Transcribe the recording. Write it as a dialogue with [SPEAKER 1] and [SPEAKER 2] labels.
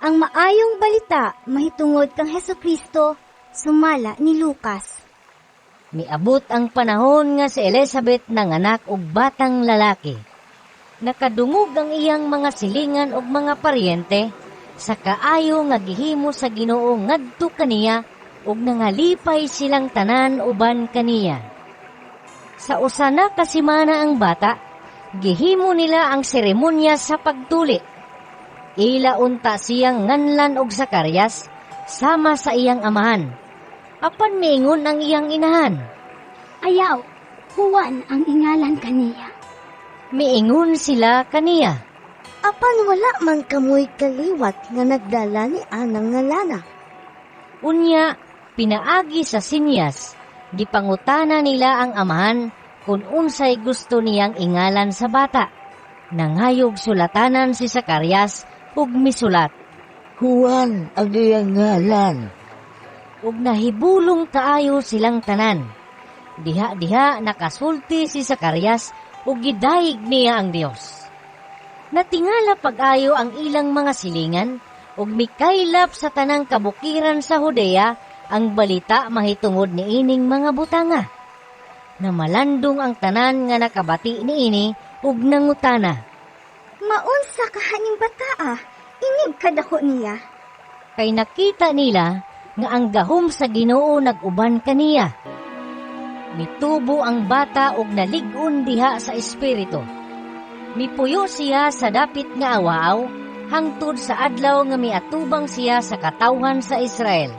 [SPEAKER 1] Ang maayong balita mahitungod kang Hesukristo sumala ni Lucas.
[SPEAKER 2] Miabot ang panahon nga si Elizabeth nanganak og batang lalaki. Nakadungog ang iyang mga silingan og mga paryente sa kaayo nga gihimo sa Ginoo ngadto kaniya ug nangalipay silang tanan uban kaniya. Sa usa na ka semana ang bata, gihimo nila ang seremonya sa pagtuli. Ila unta siyang nganlan og Zacarias sama sa iyang amahan. Apan miingon ang iyang inahan.
[SPEAKER 3] "Ayaw, Juan ang ingalan kaniya."
[SPEAKER 2] Miingon sila kaniya,
[SPEAKER 4] "Apan wala man kamoy kaliwat nga nagdala ni anang ngalana."
[SPEAKER 2] Unya, pinaagi sa sinyas, gipangutana nila ang amahan kung unsay gusto niyang ingalan sa bata. Nangayog sulatanan si Zacarias ug misulat,
[SPEAKER 5] "Juan ang iyang ngalan."
[SPEAKER 2] Ug nahibulong kaayo silang tanan. Diha-diha nakasulti si Zacarias ug gidayeg niya ang Dios. Natingala pag-ayo ang ilang mga silingan ug mikaylap sa tanang kabukiran sa Judea ang balita mahitungod niining mga butanga. Namalandong ang tanan nga nakabati niini ug nangutana,
[SPEAKER 1] "Maunsa kahaning bataa? Inig kadako niya."
[SPEAKER 2] Kay nakita nila nga ang gahom sa Ginoo nag-uban kaniya. Mitubo ang bata ug nalig-on diha sa espiritu. Mipuyo siya sa dapit nga awaaw hangtod sa adlaw nga miatubang siya sa katawhan sa Israel.